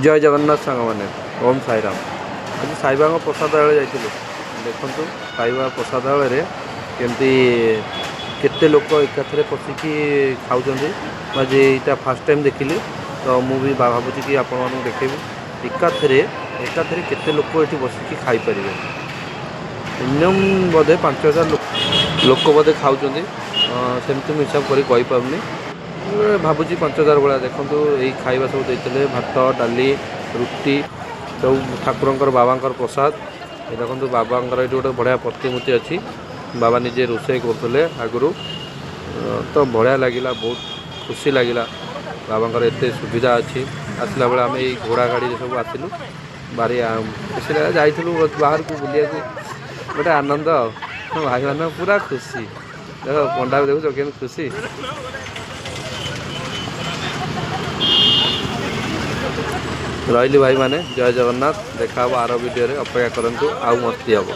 ଜୟ ଜଗନ୍ନାଥ ସାଙ୍ଗମାନେ, ଓମ୍ ସାଇରାମ। ଆଜି ସାଇବାବାଙ୍କ ପ୍ରସାଦାଳୟ ଯାଇଥିଲୁ। ଦେଖନ୍ତୁ, ସାଇବାବା ପ୍ରସାଦାଳୟରେ କେମିତି କେତେ ଲୋକ ଏକାଥରେ ପଶିକି ଖାଉଛନ୍ତି। ମୁଁ ଆଜି ଏଇଟା ଫାର୍ଷ୍ଟ ଟାଇମ୍ ଦେଖିଲି, ତ ମୁଁ ବି ଭାବୁଛି କି ଆପଣମାନଙ୍କୁ ଦେଖେଇବି। ଏକାଥରେ ଏକାଥରେ କେତେ ଲୋକ ଏଠି ବସିକି ଖାଇପାରିବେ। ମିନିମମ୍ ବୋଧେ 5000 ଲୋକ ବୋଧେ ଖାଉଛନ୍ତି। ସେମିତି ମୁଁ ହିସାବ କରି କହିପାରୁନି। ମୁଁ ଭାବୁଛି 5000 ଭଳିଆ। ଦେଖନ୍ତୁ, ଏଇ ଖାଇବା ସବୁ ଦେଇଥିଲେ, ଭାତ, ଡାଲି, ରୁଟି ସବୁ, ଠାକୁରଙ୍କର, ବାବାଙ୍କର ପ୍ରସାଦ। ଏ ଦେଖନ୍ତୁ, ବାବାଙ୍କର ଏଇଠି ଗୋଟେ ବଢ଼ିଆ ପ୍ରତିମୂର୍ତ୍ତି ଅଛି। ବାବା ନିଜେ ରୋଷେଇ କରୁଥିଲେ ଆଗରୁ। ତ ବଢ଼ିଆ ଲାଗିଲା, ବହୁତ ଖୁସି ଲାଗିଲା, ବାବାଙ୍କର ଏତେ ସୁବିଧା ଅଛି। ଆସିଲା ବେଳେ ଆମେ ଏଇ ଘୋଡ଼ା ଗାଡ଼ିରେ ସବୁ ଆସିଲୁ। ଭାରି ଖୁସି ଲାଗିଲା। ଯାଇଥିଲୁ ବାହାରକୁ ବୁଲିବାକୁ, ଗୋଟେ ଆନନ୍ଦ। ଆଉ ଭାଇମାନେ ପୁରା ଖୁସି। ଦେଖ, ପଣ୍ଡାକୁ ଦେଖୁଛ କେମିତି ଖୁସି। ରହିଲି ଭାଇମାନେ, ଜୟ ଜଗନ୍ନାଥ। ଦେଖା ହେବ ଆର ଭିଡ଼ିଓରେ, ଅପେକ୍ଷା କରନ୍ତୁ, ଆଉ ମସ୍ତି ହେବ।